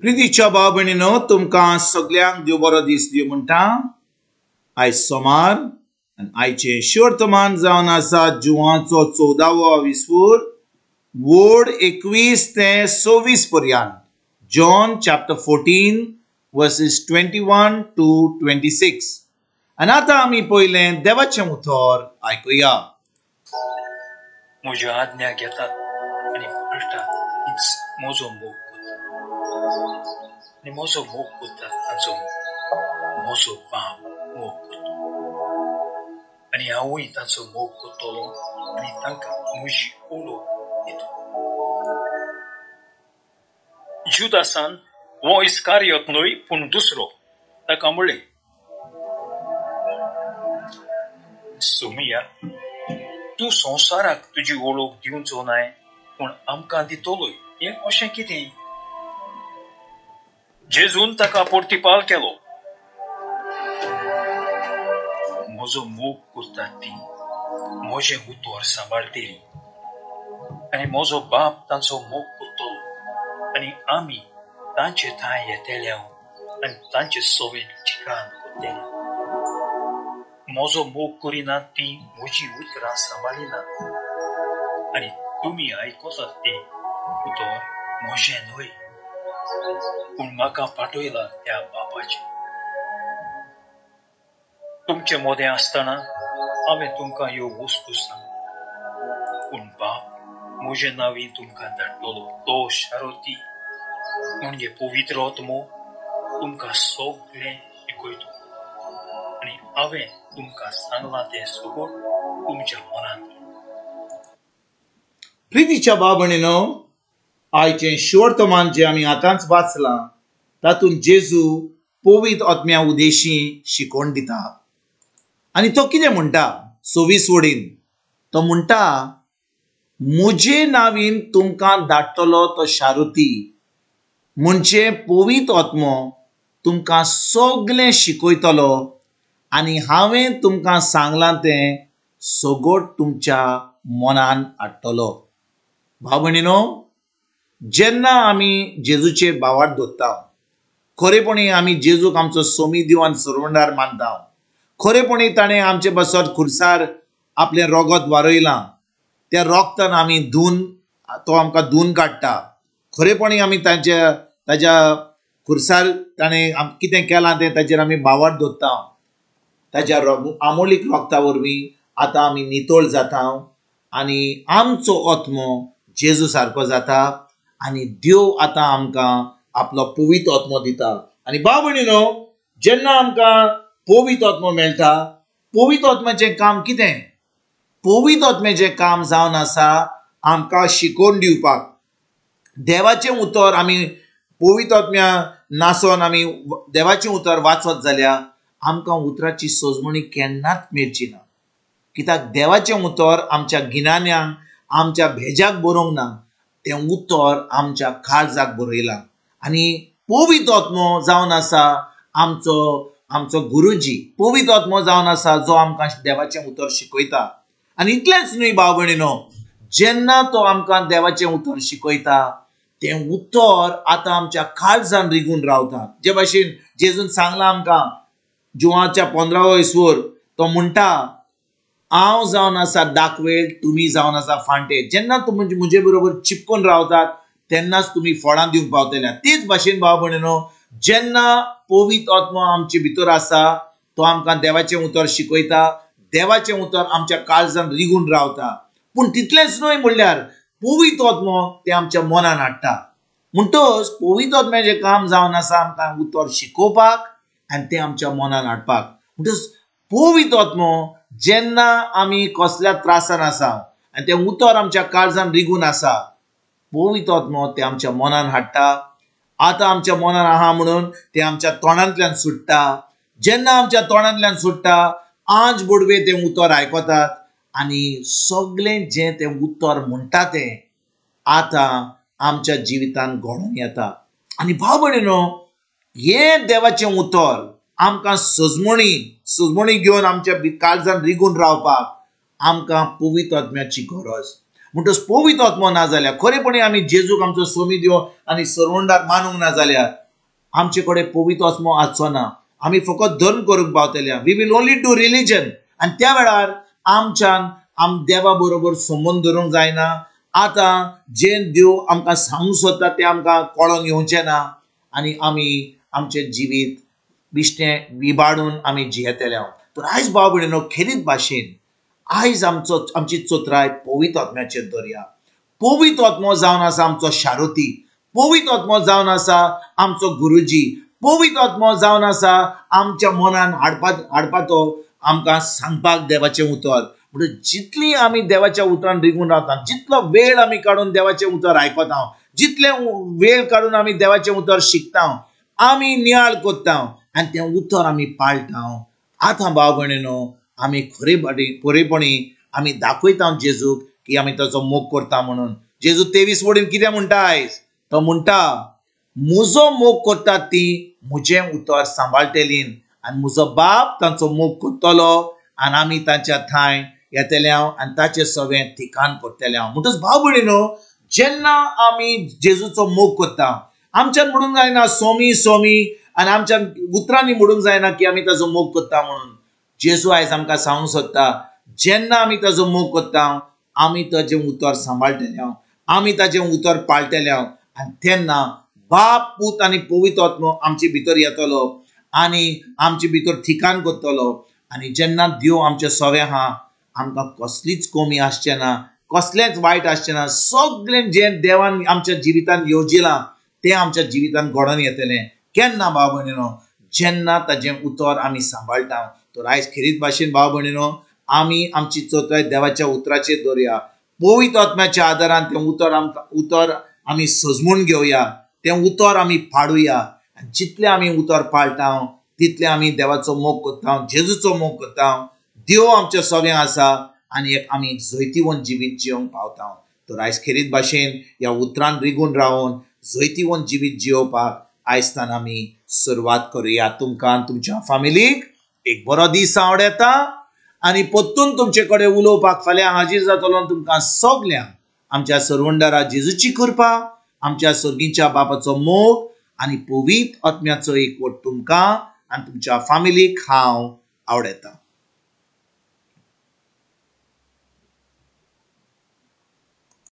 प्रितीच्या भाव भयणीनो, तुमकां सगल्यांक देव बरो दीस दिवं म्हणटा. आयज सोमार आनी आयचें शोर्तमान जावन आसा जुवाचो 14वो विस्फूर वोड 21 ते 26 पर्यंत. John chapter 14 verses 21 to 26. आनी आतां आमी पयलें देवाचें उतर आयकुया. म्हज्यो आज्ञा घेतात आनी पाळटात हीच म्हजो मोग करता, आनी म्हजो मोग करतात तांचो म्हजो बाप मोग करता, आनी हांवूय तांचो मोग करतलो आनी तांकां म्हजी ओळख दितलो. जुदासान हो इस्कारियोत न्हय पूण दुसरो ताका म्हणलें, सोमिया, तूं संवसाराक तुजी ओळख दिवचो नाय पूण आमकां दितलोय, हें अशें कितें? जेजून ताका प्रतिपाल केलो, म्हजो मोग करतात ती म्हजें उतर सांबाळटली, आनी म्हजो बाप तांचो मोग करतलो, आनी आमी तांचे थांय येतले आनी तांचे सवें ठिकाण करतले. म्हजो मोग करिनात ती म्हजी उतरां सांबाळिनात, आनी तुमी आयकतात तें उतर म्हजें न्हय पूण म्हाका पाठयला त्या बापाचें. तुमचे मदें आसतना हांवें तुमकां ह्यो वस्तू सांगल्या, पूण बाप म्हजे नांवी तुमकां धाडटलो तो शारोती म्हणजे पवित्र आत्मो तुमकां सगळें शिकयतलो, आनी हांवें तुमकां सांगलां तें सगळें तुमच्या मनांत. प्रितीच्या भाव भयणीनो, आयचें शोर्तमान जें आमी आतांच वाचलां तातूंत जेजू पवित्र आत्म्या उदेशी शिकोवन दिता. आनी तो कितें म्हणटा 26 वडीन तो म्हणटा, म्हजे नांवीन तुमकां धाडटलो तो शारुती म्हणजे पवित्र आत्मो तुमकां सगळें शिकयतलो, आनी हांवें तुमकां सांगलां तें सगळें तुमच्या मनान हाडटलो. भाव भयणीनो, जेन्ना आमी जेजूचे भावार्थ धरता, खरेपणी आमी जेजूक आमचो सोमी देव आनी सरवंडार मानता, खरेपणी ताणें आमचे बसत खुर्सार आपलें रोगत वारयलां, त्या रोगतान आमी धुवन तो आमकां धुवन काडटा. खरेपणी आमी ताच्या ताज्या खुर्सार ताणें कितें केलां तें ताचेर आमी भावार्थ धरता. ताज्या आमोलीक रोगता वरवीं आतां आमी नितळ जाता आनी आमचो आत्मो जेजू सारको जाता, आनी देव आतां आमकां आपलो पवित्र आत्मो दिता. आनी भाव भयणीनो, जेन्ना आमकां पवित्र आत्मो मेळटा, पवित्र आत्म्याचें काम कितें? पवित्र आत्म्याचें काम जावन आसा आमकां शिकोवन दिवपाक. देवाचें उतर आमी पवित्र आत्म्या नासोन आमी देवाचें उतर वाचत जाल्यार आमकां उतराची सजमणी केन्नाच मेळची ना. कित्याक देवाचें उतर आमच्या गिन्यानाक, आमच्या भेजाक बरोवंक ना, तें उतर आमच्या काळजाक बरयलां. आनी पवित्र आत्मो जावन आसा आमचो आमचो गुरुजी, पवित्र आत्मो जावन आसा जो आमकां देवाचें उतर शिकयता. आनी इतलेंच न्हय भाव भयणीनो, जेन्ना तो आमकां देवाचें उतर शिकयता तें उतर आतां आमच्या काळजान रिगून रावता. जे भाशेन जेजून सांगलां आमकां जुवाच्या 15वो इसवर, तो म्हणटा, हांव जावन आसा दाखवेल, तुमी जावन आसा फांटे. जेन्ना तुमी म्हजे बरोबर चिपकून रावतात तेन्नाच तुमी फळां दिवंक पावतले. तेच भाशेन भाव भयणीनो, जेन्ना पवित्र आत्मो आमचे भितर आसा तो आमकां देवाचें उतर शिकयता, देवाचें उतर आमच्या काळजान रिगून रावता. पूण तितलेंच न्हय, म्हणल्यार पवित्र आत्मो तें आमच्या मनान हाडटा. म्हणटच पवित्र आत्म्याचें काम जावन आसा आमकां उतर शिकोवपाक आनी तें आमच्या मनान हाडपाक. म्हणटच पवित्र आत्मो जेन्ना आमी कसल्या त्रासान आसा आनी तें उतर आमच्या काळजान रिगून आसा, पवित्र आत्मो तें आमच्या मनान हाडटा. आतां आमच्या मनान आहा म्हणून तें आमच्या तोंडांतल्यान सुट्टा. जेन्ना आमच्या तोंडांतल्यान सुट्टा, आंज बोडवे तें उतर आयकतात आनी सगळें जें तें उतर म्हणटा तें आतां आमच्या जिवितान घडोवन येता. आनी भाव भयणीनो, हें देवाचें उतर आमकां सजमणी सजमणी घेवन आमच्या काळजान रिगून रावपाक आमकां पवित्र आत्म्याची गरज. म्हणटच पवित्र आत्मो ना जाल्यार, खरेपणी आमी जेजूक आमचो सोमी देव आनी सरवंडार मानूंक ना जाल्यार आमचे कडेन पवित्र आत्मो आसचो ना. आमी फकत धर्म करूंक पावतले. We will only do religion. आनी त्या वेळार आमच्यान आम देवा बरोबर संबंद धरूंक जायना. आतां जें देव आमकां सांगूंक सोदता तें आमकां कळोन येवचें ना आनी आमी आमचें जिवीत बिश्टें विबाडून आमी जियेतले. तर आयज भाव भयणीनो, खेरीत भाशेन आयज आमचो आमची चतुराय पवित्र आत्म्याचेर दवरया. पवित्र आत्मो जावन आसा आमचो शारोती, पवित्र आत्मो जावन आसा आमचो गुरुजी, पवित्र आत्मो जावन आसा आमच्या मनान हाडपा तो आमकां सांगपाक देवाचें उतर. म्हणून जितली आमी देवाच्या उतरान रिगून रावता, जितलो वेळ आमी काडून देवाचें उतर आयकता, जितले वेळ काडून आमी देवाचें उतर शिकता, आमी नियाळ करता आनी तें उतर आमी पाळटा. आतां भाव भयणीनो, आमी खरेपणी आमी दाखयता जेजूक की आमी ताचो मोग करता म्हणून. जेजू 23 वडीन कितें म्हणटा आयज? तो म्हणटा, म्हजो मोग करता ती म्हजें उतर सांबाळटली आनी म्हजो बाप तांचो मोग करतलो आनी आमी तांच्या थांय येतले आनी ताचें सगळें ठिकाण करतले. म्हणटच भाव भयणीनो, जेन्ना आमी जेजूचो मोग करता, आमच्यान म्हणूंक जायना सोमी सोमी आनी आमच्यान उतरांनी म्हणूंक जायना की आमी ताचो मोग करता म्हणून. जेजू आयज आमकां सांगूंक सोदता, जेन्ना आमी ताचो मोग करता, आमी ताचें उतर सांबाळटले, आमी ताचें उतर पाळटले आनी तेन्ना बाप, पूत आनी पवित्र आत्मो आमचे भितर येतलो आनी आमचे भितर ठिकाण करतलो. आनी जेन्ना देव आमचे सवे आहा, आमकां कसलीच कमी आसचें ना, कसलेंच वायट आसचें ना. सगळें जें देवान आमच्या जिवितान येवजिलां तें आमच्या जिवितान घडोवन येतलें. केन्ना भाव भयणीनो? जेन्ना ताचें उतर आमी सांबाळटा. तर आयज खेरीत भाशेन भाव भयणीनो, आमी आमची चतुराय देवाच्या उतराचेर दवरया. पवित्र आत्म्याच्या आदारान तें उतर आमकां उतर आमी सजमून घेवया, तें उतर आमी पाडुया. आनी जितलें आमी उतर पाळटा तितलें आमी देवाचो मोग करता, जेजूचो मोग करता. देव आमच्या सगळें आसा आनी एक आमी जैतिवंत जिवीत जिवंक पावता. तर आयज खेरीत भाशेन ह्या उतरान रिगून रावन जैतिवंत जिवीत जियोवपाक आयजतान आमी सुरवात करुया. तुमकां तुमच्या फामिलीक एक बरो दीस आवडटा आनी परतून तुमचे कडेन उलोवपाक फाल्यां हाजीर जातलो. तुमकां सगल्यांक आमच्या सरवंडारा जेजूची कृपा, आमच्या सर्गीच्या बापाचो मोग आनी पवित्र आत्म्याचो एकवट तुमकां आनी तुमच्या फामिलीक हांव आवडटा.